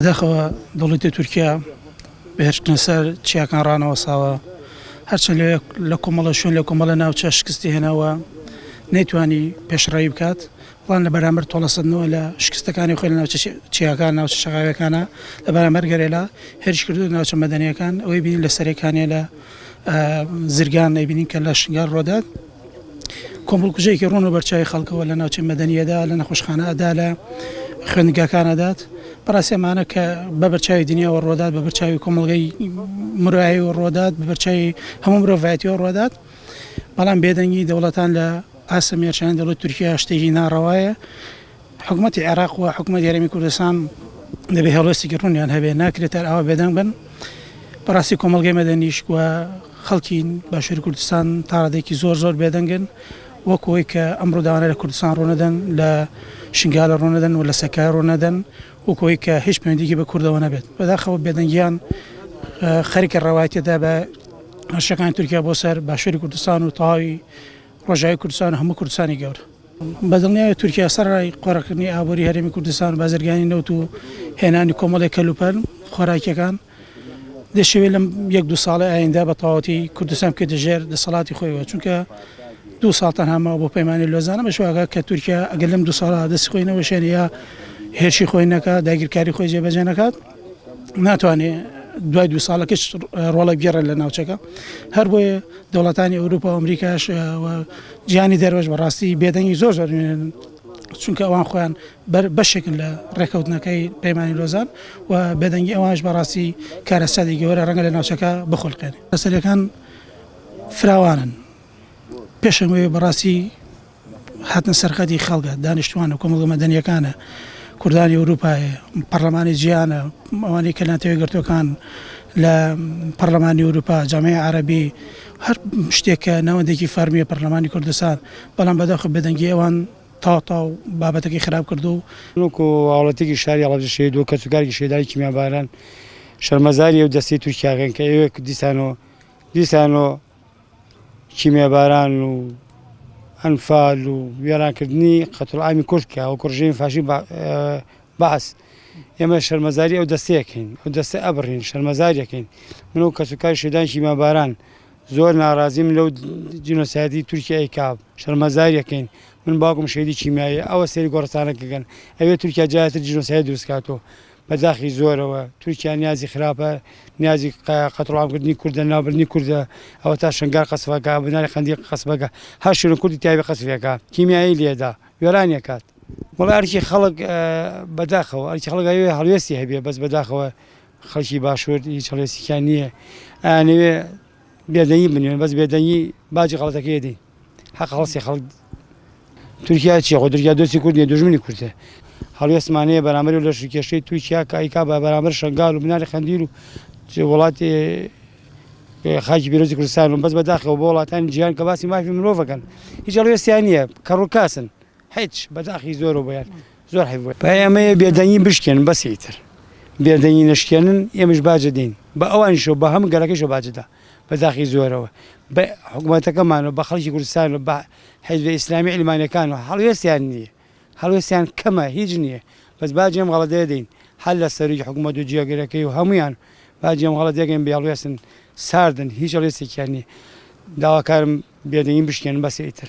بەداخەوە دەوڵەتی تورکیا بە هێرشکردنە سەر چیاکان ڕانەوەساوە، هەرچەند لە لە کۆمەڵە شوێن لە کۆمەڵە ناوچە شکستی هێناوە نەیتوانی پێشڕەوی بکات، بەڵام لە بەرامبەر تۆڵەسەندنەوە لە شکستەکانی خۆی لە ناوچە چیاکان ناوچە شەقاویەکانە لە بەرامبەر گەرێلا هێرش کردووە ناوچە مەدەنیەکان ئەوەی بینین لە سەرێکانیە لە زرگان ئەیبینین کە لە شنگال ڕۆدات کۆمەڵکوژێکی ڕوون و بەرچاوی خەڵکەوە لە ناوچەی مەدەنیەدا لە نەخۆشخانە ئەدا لە خوێندگاکان ئەدات بەڕاستی ئەمانە کە بە بەرچاوی دنیاوە ڕۆدات بە بەرچاوی کۆمەڵگەی مرۆیەوە ڕۆدات بە بەرچاوی هەموو مرۆڤایەتیەوە ڕۆدات بەڵام بێدەنگی دەوڵەتان لە ئاستە مێرشانی دەوڵەت تورکیا شتێکی ناڕەوایە حکومەتی عێراق و حکومەتی هەرێمی کوردستان دەبێ هەڵوێستێکی ڕوونیان هەبێ، ناکرێت هەر ئاوا بێدەنگ بن. بەڕاستی کۆمەڵگەی مەدەنیش و خەڵکی باشووری کوردستان تا ڕادەیەکی زۆر زۆر بێدەنگن، وەک ئەوەی کە ئەم ڕووداوانە لە کوردستان ڕوونەدەن، لە شنگال ڕوونەدەن و لە سەکای ڕوونەدەن، وەک ئەوەی کە هیچ پەیوەندییەکی بە کوردەوە نەبێت. بەداخەوە بێدەنگیان خەریکە ڕەوایەتیدا بە هێرشەکانی تورکیا بۆ سەر باشووری کوردستان و تەواوی ڕۆژاوای کوردستان و هەموو کوردستانی گەورە. بە دڵنیایی تورکیا سەرەڕای قۆرخکردنی ئابووری هەرێمی کوردستان و بازرگانی نەوت و هێنانی کۆمەڵێک کەلوپەل خۆراکیەکان، دەشێوێ لەم یەک دوو ساڵەی ئایندە بە تەواوەتی کوردستان بکەێتە ژێر دەسەڵاتی خۆیەوە، چونکە دوو ساڵ تەنها ماوە بۆ پەیمانی لۆزان، ئەمەش وا ئەکات کە تورکیا ئەگەر لەم دوو ساڵە دەستی خۆی نەوەشێنێ یا هێرشی خۆی نەکات، داگیرکاری خۆی جێبەجێ نەکات، ناتوانێ دوای دوو ساڵەکەش ڕۆڵێک بگێڕێت لە ناوچەکە. هەربۆیە دەوڵەتانی ئەوروپا و ئەمریکاش و جیهانی دەرەوەش بەڕاستی بێدەنگی زۆر زۆر نوێنن چونکە ئەوان خۆیان بەشێکن لە ڕێکەوتنەکەی پەیمانی لۆزان و بێدەنگی ئەوانش بەڕاستی کارەساتی گەورە ڕەنگە لە ناوچەکە بخولقێنێ. مەسەلەکان فراوانن پێشەنگەوەی بەڕاستی هاتنە سەرخەتی خەڵکە، دانیشتوانە، کۆمەڵگە مەدەنییەکانە، کوردانی ئەوروپایە، پەڕلەمانی جیهانە، ئەوانەی کە نەتەوە یەکگرتووەکان لە پەڕلەمانی ئەوروپا، جامیعەی عەرەبی، هەر شتێک کە ناوەندێکی فەرمییە پەڕلەمانی کوردستان، بەڵام بەداخەوە بێدەنگی ئەوان تەواو تەواو بابەتەکەی خراپ کردووە و. وەکو هاوڵاتیەکی شاری هەڵەبجە شەهید و کەسوکارێکی شەهیدانی کیمیاباران شەرمەزاری ئەو دەستەی تورکیاکەن کە ئەوێ دیسانەوە دیسانەوە کیمیاباران و ئەنفال و وێرانکردنی قەتڵعامی کورد کە وەکو ڕژێمی فاشی بەعس ئێمە شەرمەزاری ئەو دەستەیەکەین ئەو دەستە ئەبڕین شەرمەزاریەکەین من و کەسوکاری شەهیدانی کیمیاباران زۆر ناڕازیم لەو جینۆسایدی تورکیا ئەیکا شەرمەزاریەکەین من باوکم شەهیدی کیمیاییە ئەوە سەیری گۆڕستانەکەکەن ئەوێ تورکیا جارێتر جینۆساید دروست کاتەوە بە داخی زۆرەوە تورکیا نیازی خراپە نیازی قەتڵعامکردنی کوردە ناوبردنی کوردە ئەوە تا شنگال قەسفەکە بناری قەندیل قەسفەکە هەر شوێن کوردی تایبە قەسفەکە کیمیایی لێدا وێرانیەکات وەڵا ئەرکی خەڵک بەداخەوە ئەرکی خەڵک ئەوێ هەڵوێستی هەبێ بەس بەداخەوە خەڵکی باشوور هیچ هەڵوێستێکیان نییە ئەیانەوێ بێدەنگی بنوێن بەس بێدەنگی باجی غەڵەتەکەی دەین حەق هەڵسی خەڵک تورکیا چیە خۆ تورکیا دۆستی کورد نیە دوژمنی کوردە هەڵوێستمان هەیە بەرامبەر و لەشکر کێشەی تورکیا کە ئەیکا بە بەرامبەر شەنگال و بناری قەندیل و وڵاتی خاکی پیرۆزی کوردستان و بەس بەداخەوە بۆ وڵاتانی جیهان کە باسی مافی مرۆڤەکەن هیچ هەڵوێستیان نییە کەڕوکاسن هیچ بەداخی زۆر و بەیان زۆر حەیف بۆیان. پەیامەیە بێدەنگی بشکێنن بەسە ئیتر بێدەنگی نەشکێنن ئێمەش باج دەدەین بە ئەوانیشەوە بە هەموو گەلەکەیشەوە باج دەدا بە داخی زۆرەوە بە حکومەتەکەمانەوە بە خەڵکی کوردستانەوە بە حیزبە ئیسلامی عیلمانیەکانەوە هەڵوێستیان نییە هەڵوێستیان کەمە هیچ نییە بەس باجی ئەم غەڵەتەیە دەین هەر لە سەرۆکی حکومەت و جێگرەکەی و هەموویان باجی ئەم غەڵەتەیەکەین بێ هەڵوێستن ساردن هیچ هەڵوێستێکیان نییە داواکارم بێدەنگی بشکێنن بەسە ئیتر.